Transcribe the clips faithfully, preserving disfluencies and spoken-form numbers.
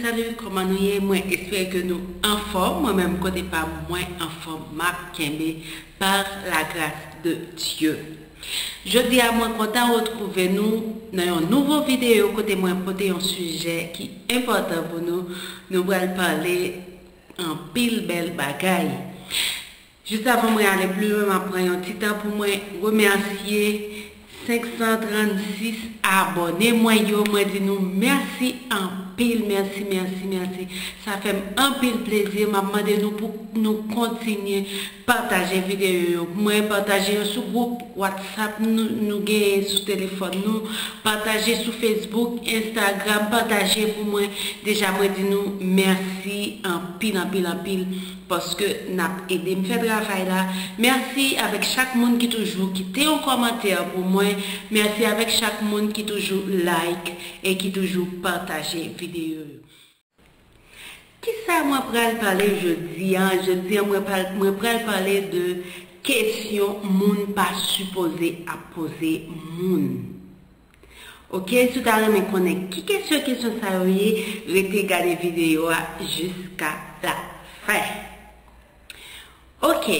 Salut, kòman nou ye? Mwen espere ke nou anfòm. Mwen menm kote pa m, mwen anfòm, m ap kenbe par la grâce de Dieu. Jodi a mwen kontan retwouve nou nan yon nouvo videyo kote mwen pote yon sijè ki enpòtan pou nou. Nou pral pale anpil bèl bagay. Jis avan mwen ale pli lwen, m ap pran yon ti tan pou mwen remèsye senk san trannsis abòne mwen yo. Mwen di nou mèsi anpil, mèsi, mèsi, mèsi. Sa fè m anpil plezi. M ap mande nou pou nou kontinye pataje videyo yo pou mwen, pataje yo sou gwoup WhatsApp nou, nou genyen sou telefòn nou, pataje sou Facebook, Instagram, pataje pou mwen. Deja, mwen di nou mèsi anpil, anpil, anpil. Paske n ap ede m fè travay la. Mèsi avèk chak moun ki toujou kite yon kòmantè pou mwen. Mèsi avèk chak moun ki toujou like e ki toujou pataje videyo yo. Kisa mwen pral pale jodi a? Jodi a, mwen pral, mwen pral pale de kesyon moun pa sipoze ap poze moun. Oke, si w ta renmen konnen ki kesyon kesyon sa yo ye, rete gade videyo a jiska la fen. Oke.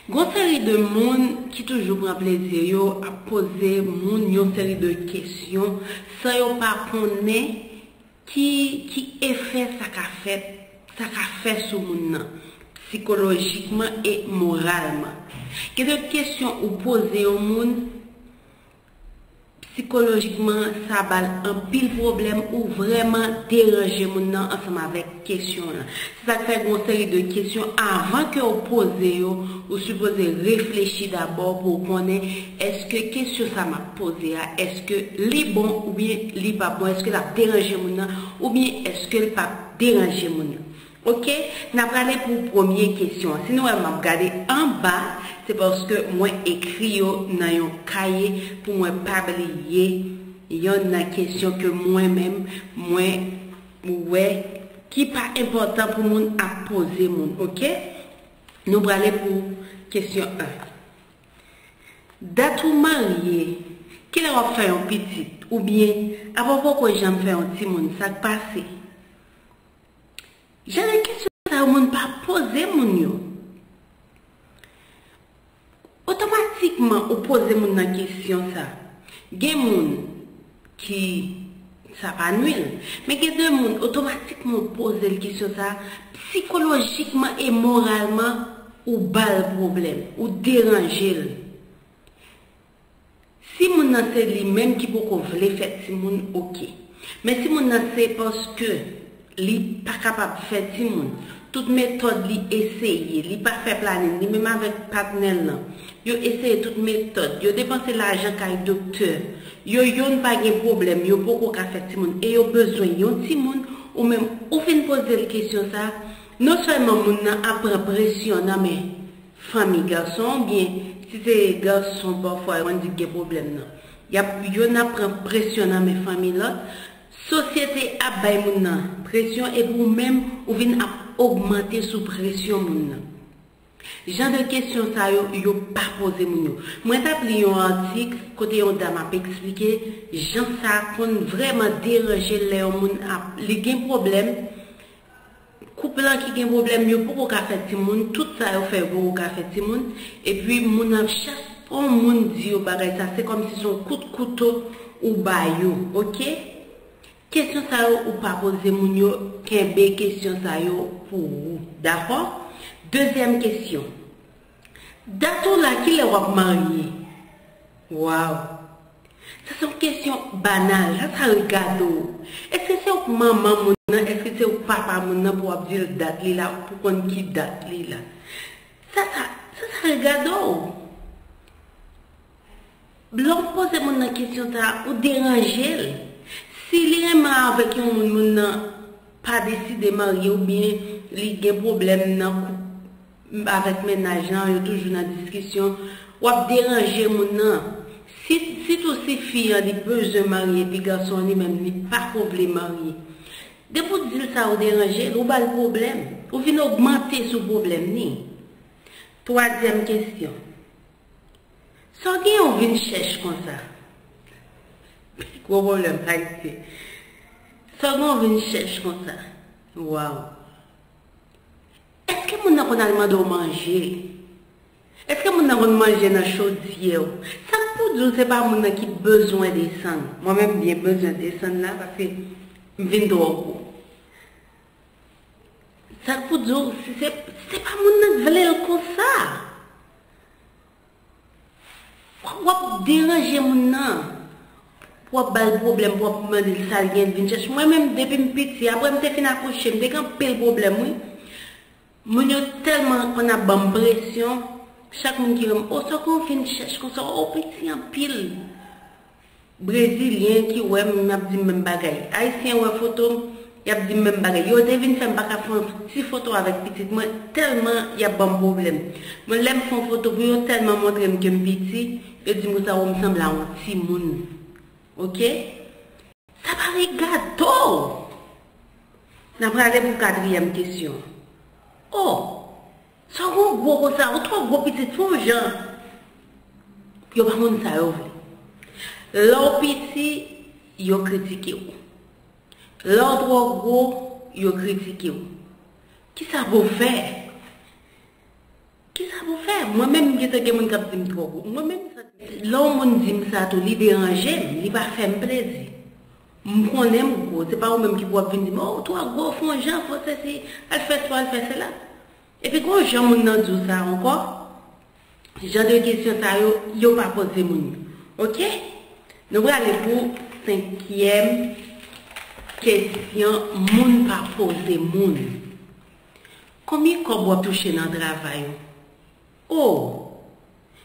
Gon seri de moun ki toujou pran plezi yo ap poze moun yon seri de kesyon san yo pa konnen ki, ki efè sa ka fè, sa ka fè sou moun nan, sikolojikman e moralman. Gen de kesyon ou poze yon moun, sikolojikman, sa ba l anpil pwoblèm, ou vrèman deranje moun nan ansanm avèk kesyon an. Se sa k fè gon seri de kesyon, avan ke w poze yo, ou sipoze reflechi dabò pou w konnen, èske kesyon sa m ap poze a, èske li bon oubyen li pa bon, èske l ap deranje moun nan, oubyen èske l p ap deranje moun nan. Oke, n a prale pou premye kesyon an. Si nou wè m ap gade anba, se paske mwen ekri yo nan yon kaye pou mwen pa bliye yonn nan kesyon ke mwen menm, mwen wè ki pa enpòtan pou moun ap poze moun, oke? Nou prale pou kesyon en. Dat ou marye, kilè w ap fè yon pitit? Oubyen, apa w poko janm fè yon timoun, sa k pase? Jan de kesyon sa yo moun pa poze moun yo. Otomatikman, ou poze moun nan kesyon sa. Gen moun ki sa pa nwi l, men gen de moun, otomatikman, ou poze l kesyon sa, sikolojikman e moralman, ou ba l pwoblèm, ou deranje l. Si moun nan se li menm ki poko vle fè timoun, oke. Men si moun nan se paske li pa kapab fè timoun, tout metòd li eseye, li pa fè planin, li menm avèk patnè l lan, yo eseye tout metòd, yo depanse lajan kay doktè, yo yonn pa gen pwoblèm, yo poko ka fè timoun, e yo bezwen yon timoun, ou menm ou vin poze l kesyon sa, non sèlman moun nan ap pran presyon nan men fanmi gason, oubyen si se gason, pafwa yo konn di gen pwoblèm nan. Y ap, yonn ap pran presyon nan men fanmi lòt. Sosyete ap bay moun nan presyon, epi ou menm, ou vin ap ogmante sou presyon moun nan. Jan de kesyon sa yo, yo pa poze moun yo. Mwen t ap li yon atik kote yon dam ap eksplike jan sa konn vrèman deranje l lè yon moun ap, li gen pwoblèm, koup lan ki gen pwoblèm, yo poko ka fè timoun, tout sa yo fè, yo poko ka fè timoun, epi moun ap, chak fwa yon moun di yo bagay sa, se kòmsi se yon kout kouto ou ba yo, oke? Kesyon sa yo, ou pa poze moun yo, kenbe kesyon sa yo pou ou, dakò? Dezyèm kesyon. Dat ou la, kilè w ap marye? Waw! Sa se yon kesyon banal, sa, sa regade w. Èske se ou k manman moun nan, èske se ou k papa moun nan pou w ap di l dat li la, pou konn ki dat li la? Sa, sa, sa, sa regade w. Lè w poze moun nan kesyon sa, ou deranje l. Si li renmen avèk yon moun, moun nan pa deside marye oubyen li gen pwoblèm nan koup avèk mennaj lan, yo toujou nan diskisyon, w ap deranje moun nan. Si, sitou si fi an li bezwen marye, epi gason an li menm li pa ko vle marye. Depi w di l sa, ou deranje l, ou ba l pwoblèm, ou vin ogmante sou pwoblèm li. Twazyèm kesyon. Sa w genyen w vin chèch konsa? Pi gwo pwoblèm Ayisyen. Sa w gen w vin chèch konsa? Waw. Èske moun nan konn al mande w manje? Èske moun nan konn manje nan chodyè w? Sa k pou di w se pa moun nan ki bezwen desann? Mwen menm m byen bezwen desann la paske m vin twò gwo. Sa k pou di w si se, se pa moun nan k vle l konsa? W ap deranje moun nan. W ap ba l pwoblèm, w ap mande l sa l gen, l vin chèche. Mwen menm, depi m piti, apre m te fin akouche, m te gen anpil pwoblèm, wi. Moun yo tèlman konn ap ban m presyon, chak moun ki wè m, "O, sa w konn vin chèche konsa, o, piti anpil." Brezilyen ki wè m, y ap di m menm bagay. Ayisyen wè foto m, y ap di m menm bagay. Yo te vin fè m pa ka fè yon ti foto avèk pitit mwen, tèlman y ap ban m pwoblèm. Mwen, lè m fè yon foto pou yo, tèlman montre m ke m piti, yo di m konsa, "O, m sanble a yon timoun." Oke? Sa pa regade w. N a prale pou katriyèm kesyon. O, sa w gen w gwo konsa, ou twò gwo pitit, fè yon jan. Yo pa konn sa yo vle. Lè w piti, yo kritike w. Lè w twò gwo, yo kritike w. Kisa pou w fè? Kisa pou w fè? Mwen menm, m gentan gen moun k ap di m twò gwo. Mwen menm, sa, lè yon moun di m sa tou, li deranje m, li pa fè m plezi. M konnen m gwo, se pa ou menm ki pou ap vin di m, "O, w twò gwo, fè yon jan, fè sesi, al fè sa, al fè sela." Epi gon jan moun nan di w sa ankò, jan de kesyon sa yo, yo pa poze moun yo. Oke? Nou prale pou senkyèm kesyon moun pa poze moun. Konbyen kòb w ap touche nan travay ou? O,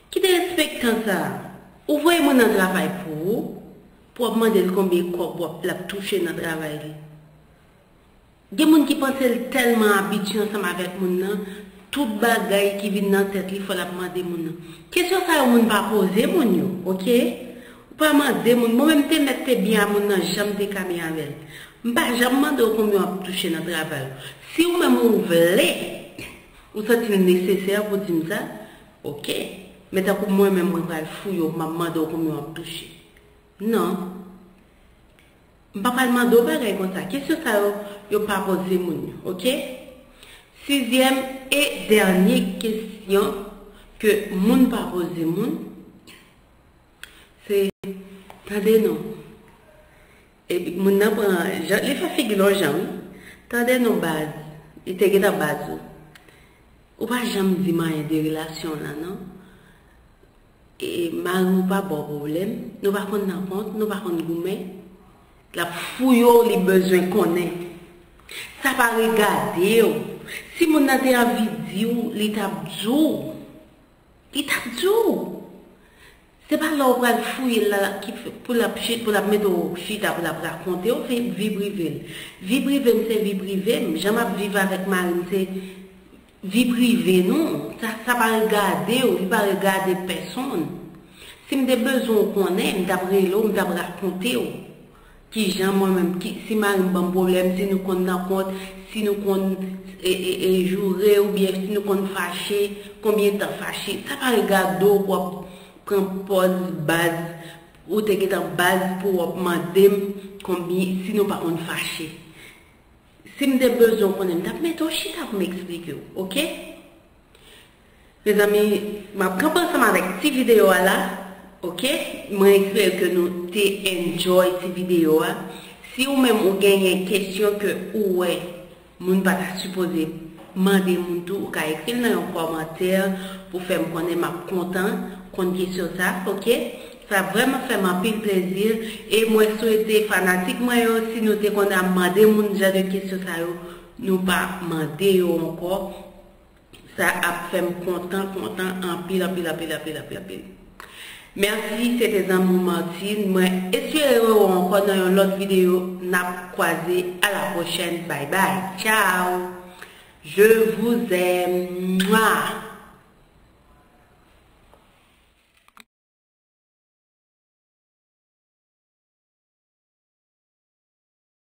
ki derespektan sa a? Ou voye moun nan travay pou ou, pou w ap mande l konbyen kòb w ap, l ap touche nan travay li. Gen moun ki panse l tèlman abitye ansanm avèk moun nan, tout bagay ki vin nan tèt li, fò l ap mande moun nan. Kesyon sa yo, moun pa poze moun yo, oke? Ou pa mande moun. Mwen menm, m te mèt te byen a moun nan jan m te ka byen avè l. M pa janm mande w konbyen w ap touche nan travay ou. Si ou menm ou vle, ou santi l nesesè pou di m sa, oke. Men tankou mwen menm, mwen pral fouye w, m ap mande w konbyen w ap touche. Non. M pa pral mande w bagay konsa. Kesyon sa yo, yo pa poze moun yo, oke? Sizyèm e dènye kesyon ke moun pa poze moun, se, tande non. Epi moun nan pran, jan, li fè figi l yon jan, wi. Tande non, baz. Li te gentan baz ou. Ou pa janm di m anyen de relasyon w lan, non. E mari w pa ba w pwoblèm, nou pa konn nan kont, nou pa konn goumen. L ap fouye w, li bezwen konnen. Sa pa regade w. Si moun nan te anvi di w, li t ap di w. Li t ap di w. Se pa lè w pral fouye l la ki fè, pou l ap chi-, pou l ap mete w chita, pou l ap rakonte w vi, vi prive l. Vi prive m se vi prive m. Jan m ap viv avèk mari m se vi prive nou. Sa, sa pa regade w, li pa regade pèsonn. Si m te bezwen w konnen, m t ap rele w, m t ap rakonte w. Kijan mwen menm, ki, si mari m ban m pwoblèm, si nou konn nan kont, si nou konn, e, e, e, joure, oubyen si nou konn fache, konbyen tan fache. Sa pa regade w pou w ap pran pòz baz, ou te gentan baz pou w ap mande m konbyen, si nou pa konn fache. Si m te bezwen w konnen, m t ap mete w chita pou m eksplike w, oke? Mezanmi, m ap kanpe ansanm avèk ti videyo a la, oke? Mwen espere ke nou te enjoy ti videyo a. Si ou menm ou genyen kesyon ke ou wè moun pa ta sipoze mande moun tou, ou ka ekri l nan yon kòmantè pou fè m konnen, m ap kontan konn kesyon sa, oke? Sa vrèman fè m anpil plezi e mwen swete fanatik mwen yo, si nou te konn ap mande moun jan de kesyon sa yo, nou pa mande yo ankò. Sa ap fè m kontan, kontan anpil, anpil, anpil, anpil, anpil, anpil. Mèsi, se te zanmi w Martine. Mwen espere wè w ankò nan yon lòt videyo. N ap kwaze. À la prochaine. Bye bye. Ciao. Je vous aime. Mwa.